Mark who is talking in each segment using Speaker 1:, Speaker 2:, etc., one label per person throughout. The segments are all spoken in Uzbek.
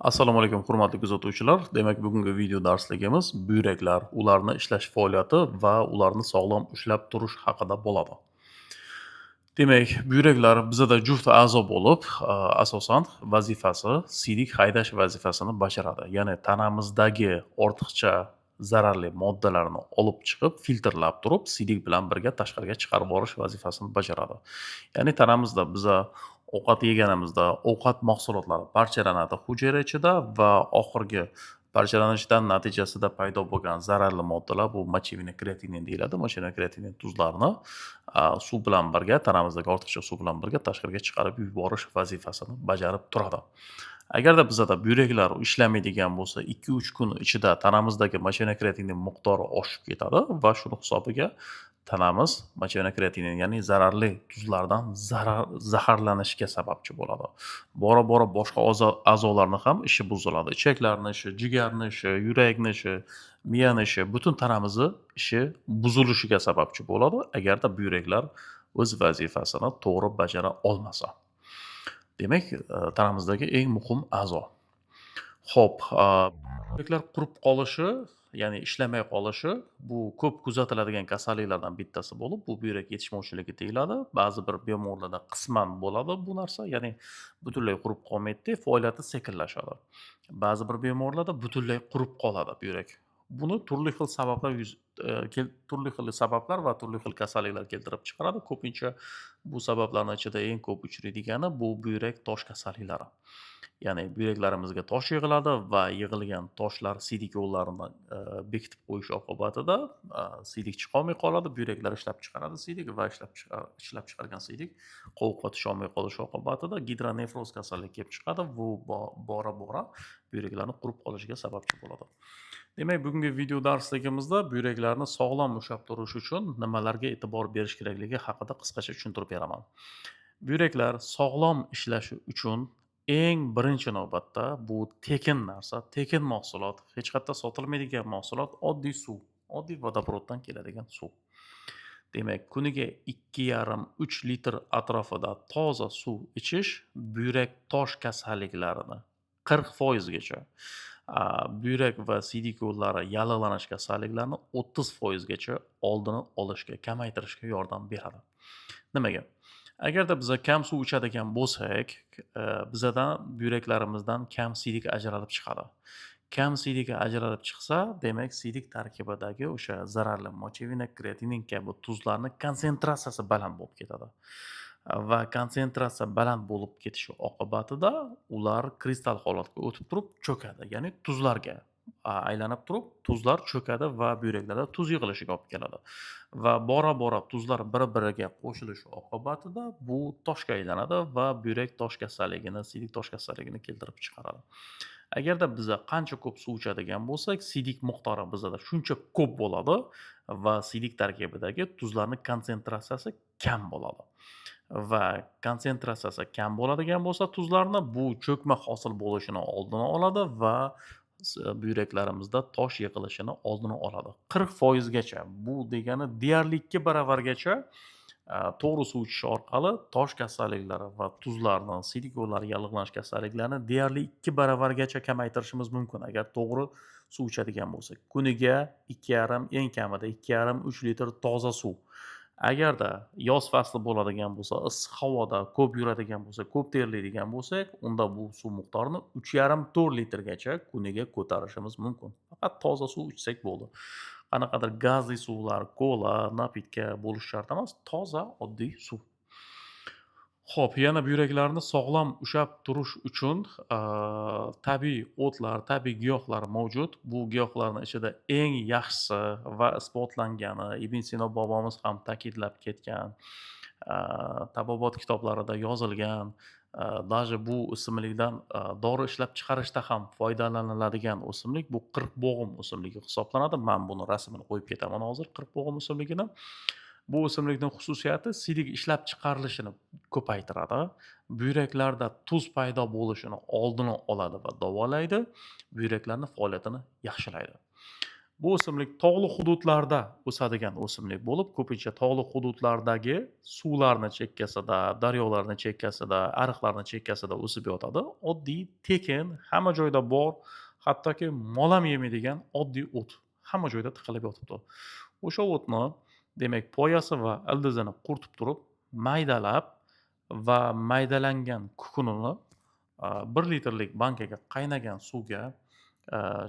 Speaker 1: Assalomu alaykum, hurmatli kuzatuvchilar. Demak, bugungi video darsligimiz buyraklar, ularni ishlash faoliyati va ularni sog'lom ushlab turish haqida bo'ladi. Demak, buyraklar bizada juft a'zo bo'lib, asosan vazifasi siydik haydash vazifasini bajaradi. Ya'ni tanamizdagi ortiqcha zararli moddalarni olib chiqib, filtrlab turib, siydik bilan birga tashqariga chiqarib yuborish vazifasini bajaradi. Ya'ni tanamizda biza ovqat yeganimizda ovqat mahsulotlari parchalanadi hujayra ichida va oxirgi parchalanishidan natijasida paydo bo'lgan zararli moddalar bu мочевина, kreatinin deyiladi. Мочевина, kreatinin tuzlarini suv bilan birga, tanamizdagi ortiqcha suv bilan birga tashqariga chiqarib yuborish vazifasini bajarib turadi. Agarda bizada buyraklar ishlamaydigan bo'lsa, 2-3 kun ichida tanamizdagi мочевина, kreatinin miqdori oshib ketadi va shuni hisobiga tanamiz мочевина, kreatinin, ya'ni zararli tuzlardan zaharlanishga sababchi bo'ladi. Bora bora boshqa a'zolarni ham ishi buziladi. Ichaklarni ishi, jigarni ishi, yurakni ishi, miyani ishi, butun tanamizni ishi buzilishiga sababchi bo'ladi, agarda buyraklar o'z vazifasini to'g'ri bajara olmasa. Demak, tanamizdagi eng muhim a'zo. Xo'p, buyraklar qurib qolishi, ya'ni ishlamay qolishi bu ko'p kuzatiladigan kasalliklardan bittasi bo'lib, bu buyrak yetishmovchiligi deyiladi. Ba'zi bir bemorlarda qisman bo'ladi bu narsa, ya'ni butunlay qurib qolmaydi, faoliyati sekinlashadi. Ba'zi bir bemorlarda butunlay qurib qoladi buyrak. Buni turli xil sabablar yuz e, kel turli xil sabablar va turli xil kasalliklar keltirib chiqaradi. Ko'pincha bu sabablarning ichida eng ko'p uchraydigani bu buyrak tosh kasalliklari. Ya'ni buyraklarimizga tosh yig'iladi va yig'ilgan toshlar siydik yo'llarini bekitib qo'yish oqibatida siydik chiqolmay qoladi, buyraklar ishlab chiqaradi siydik va ishlab chiqargan siydik qovoqqa tusholmay qolishi oqibatida gidronefroz kasalligi kelib chiqadi. Bu bora bora buyraklarni qurib qolishiga sababchi bo'ladi. Demak, bugungi video darsligimizda buyraklarni sog'lom ushlab turish uchun nimalarga e'tibor berish kerakligi haqida qisqacha tushuntirib beraman. Buyraklar sog'lom ishlashi uchun eng birinchi navbatda bu tekin narsa, tekin mahsulot, hech qayerda sotilmaydigan mahsulot oddiy suv, oddiy vodoprovoddan keladigan suv. Demak, kuniga 2,5-3 litr atrofida toza suv ichish buyrak tosh kasalliklarini 40% gacha, buyrak va siydik yo'llari yallig'lanish kasalliklarini 30% gacha oldini olishga, kamaytirishga yordam beradi. Nimaga? Agarda biza kam suv ichadigan bo'lsak, bizadan, buyraklarimizdan kam siydik ajralib chiqadi. Kam siydik ajralib chiqsa, demak, siydik tarkibidagi o'sha zararli мочевина, kreatinin kabi tuzlarni konsentratsiyasi baland bo'lib ketadi. Va konsentratsiya baland bo'lib ketishi oqibatida ular kristal holatga o'tib turib cho'kadi. Ya'ni tuzlarga aylanib turib, tuzlar cho'kadi va buyraklarda tuz yig'ilishiga olib keladi. Va bora-bora tuzlar bir-biriga qo'shilishi oqibatida bu toshga aylanadi va buyrak tosh kasalligini, siydik tosh kasalligini keltirib chiqaradi. Agarda biza qancha ko'p suv ichadigan bo'lsak, siydik miqdori bizada shuncha ko'p bo'ladi va siydik tarkibidagi tuzlarning konsentratsiyasi kam bo'ladi. Va konsentratsiyasi kam bo'ladigan bo'lsa tuzlarni, bu cho'kma hosil bo'lishini oldini oladi va buyraklarimizda tosh yig'ilishini oldini oladi. 40% gacha, bu degani deyarli 2 baravargacha to'g'ri suv ichish orqali tosh kasalliklari va tuzlarni, siydik yo'llari yallig'lanish kasalliklarini deyarli 2 baravargacha kamaytirishimiz mumkin, agar to'g'ri suv ichadigan bo'lsak. Kuniga 2,5, eng kamida 2,5-3 litr toza suv. Agarda yoz fasli bo'ladigan bo'lsa, issiq havoda ko'p yuradigan bo'lsak, ko'p terlaydigan bo'lsak, unda bu suv miqdorini 3,5-4 litrgacha kuniga ko'tarishimiz mumkin. Faqat toza suv ichsak bo'ldi. Qanaqadir gazli suvlar, kola, напитка bo'lishi shart emas, toza oddiy suv. Xo'p, yana buyraklarni sog'lom ushlab turish uchun tabiiy o'tlar, tabiiy giyohlar mavjud. Bu giyohlarning ichida eng yaxshisi va isbotlangani, Ibn Sino bobomiz ham ta'kidlab ketgan, tabobat kitoblarida yozilgan, даже bu o'simlikdan dori ishlab chiqarishda ham foydalaniladigan o'simlik bu qirqbo'g'im o'simligi hisoblanadi. Men buni rasmini qo'yib ketaman hozir, qirqbo'g'im o'simligini. Bu o'simlikning xususiyati siydik ishlab chiqarilishini ko'paytiradi, buyraklarda tuz paydo bo'lishini oldini oladi va davolaydi, buyraklarning faoliyatini yaxshilaydi. Bu o'simlik tog'li hududlarda o'sadigan o'simlik bo'lib, ko'pincha tog'li hududlardagi suvlarni chekkasida, daryolarni chekkasida, ariqlarni chekkasida o'sib yotadi. Oddiy, tekin, hamma joyda bor, hattoki mol ham yemaydigan oddiy o't hamma joyda tiqilib yotibdi. O'sha o'tni demak poyasi va ildizini quritib turib, maydalab va maydalangan kukunini 1 litrlik bankaga qaynagan suvga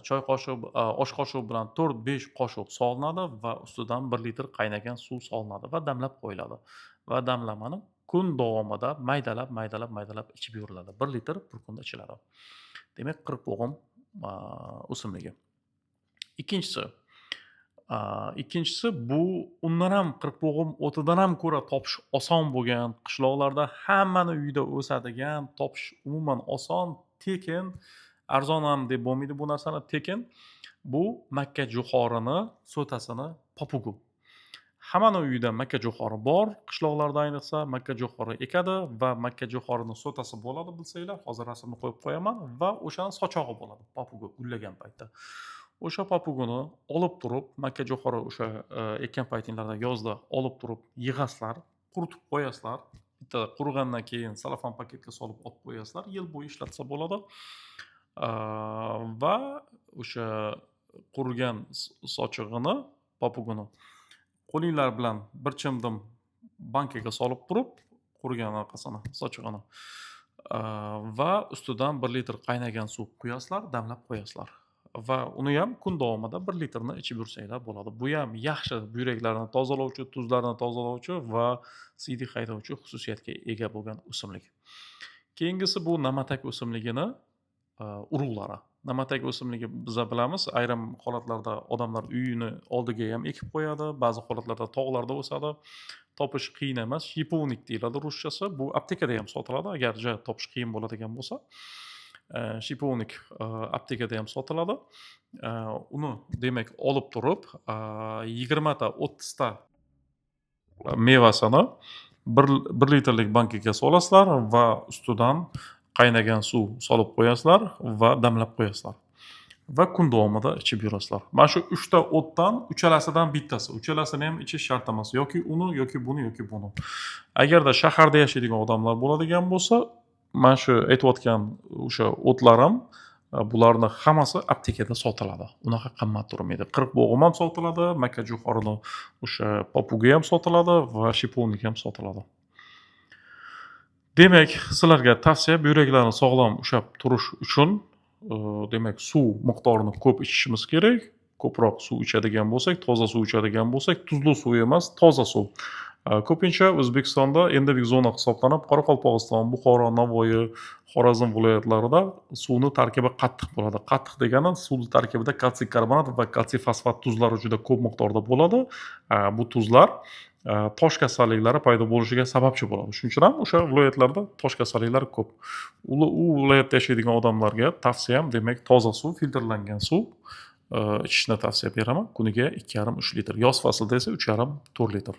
Speaker 1: choy qoshiq, osh qoshiq bilan 4-5 qoshiq solinadi va ustidan 1 litr qaynagan suv solinadi va damlab qo'yiladi. Va damlamani kun davomida maydalab, maydalab, maydalab ichib yuriladi. 1 litr bir kunda ichiladi. Demak, qirqbo'g'im o'simligi. Ikkinchisi bu undan ham, qirqbo'g'im o'tidan ham ko'ra topish oson bo'lgan, qishloqlarda hammani uyida o'sadigan, topish umuman oson, tekin, arzon ham deb bo'lmaydi bu narsani, tekin. Bu makka jo'xorini so'tasini popugi. Hammani uyida makka jo'xori bor, qishloqlarda ayniqsa makka jo'xori ekadi va makka jo'xorini so'tasi bo'ladi, bilsanglar, hozir rasmni qo'yib qo'yaman va o'shani sochog'i bo'ladi, popugi gullagan paytda. O'sha popugini olib turib, makka jo'xori o'sha ekkan paytinglarda yozda olib turib yig'asizlar, quritib qo'yasizlar. Bitta qurigandan keyin salofan paketga solib olib qo'yasizlar, yil bo'yi ishlatsa bo'ladi. Va o'sha qurigan sochig'ini, popugini qo'linglar bilan bir chimdim bankaga solib turib, qurigan anaqasini, sochig'ini va ustidan 1 litr qaynagan suv quyasizlar, damlab qo'yasizlar. Va uni ham kun davomida 1 litrni ichib yursanglar bo'ladi. Bu ham yaxshi buyraklarni tozalovchi, tuzlarni tozalovchi va siydik haydovchi xususiyatga ega bo'lgan o'simlik. Keyingisi bu namatak o'simligini urug'lari. Namatak o'simligi biza bilamiz, ayrim holatlarda odamlar uyini oldiga ham ekib qo'yadi, ba'zi holatlarda tog'larda o'sadi. Topish qiyin emas, shipovnik deyiladi ruschasi. Bu aptekada ham sotiladi, agar ja topish qiyin bo'ladigan bo'lsa. Shipovnik aptekada ham sotiladi. Uni demak olib turib, 20 ta 30 ta mevasini 1 litrlik bankaga solasizlar va ustidan qaynagan suv solib qo'yasizlar va damlab qo'yasizlar. Va kun davomida ichib yurasizlar. Mana shu 3 ta o'tdan uchalasidan bittasi, uchalasini ham ichish shart emas, yoki uni, yoki buni, yoki buni. Agarda shaharda yashaydigan odamlar bo'ladigan bo'lsa, mana shu aytayotgan o'sha o'tlarim, bularni hammasi aptekada sotiladi. Unaqa qimmat turmaydi. Qirqbo'g'im ham sotiladi, makka jo'xorini o'sha popugi ham sotiladi va shipovnik ham sotiladi. Demak, sizlarga tavsiya, buyraklarni sog'lom ushlab turish uchun, demak, suv miqdorini ko'p ichishimiz kerak. Ko'proq suv ichadigan bo'lsak, toza suv ichadigan bo'lsak, tuzli suv emas, toza suv. Ko'pincha O'zbekistonda endemik zona hisoblanib, Qoraqalpog'iston, Buxoro, Navoiy, Xorazm viloyatlarida suvni tarkibi qattiq bo'ladi. Qattiq degani suvni tarkibida kalsiy karbonat va kalsiy fosfat tuzlari juda ko'p miqdorda bo'ladi. Bu tuzlar tosh kasalliklari paydo bo'lishiga sababchi bo'ladi. Shuning uchun ham o'sha viloyatlarda tosh kasalliklari ko'p. U viloyatda yashaydigan odamlarga tavsiyam, demak, toza suv, filtrlangan suv ichishni tavsiya beraman. Kuniga 2,5-3 litr. Yoz faslida esa 3,5-4 litr.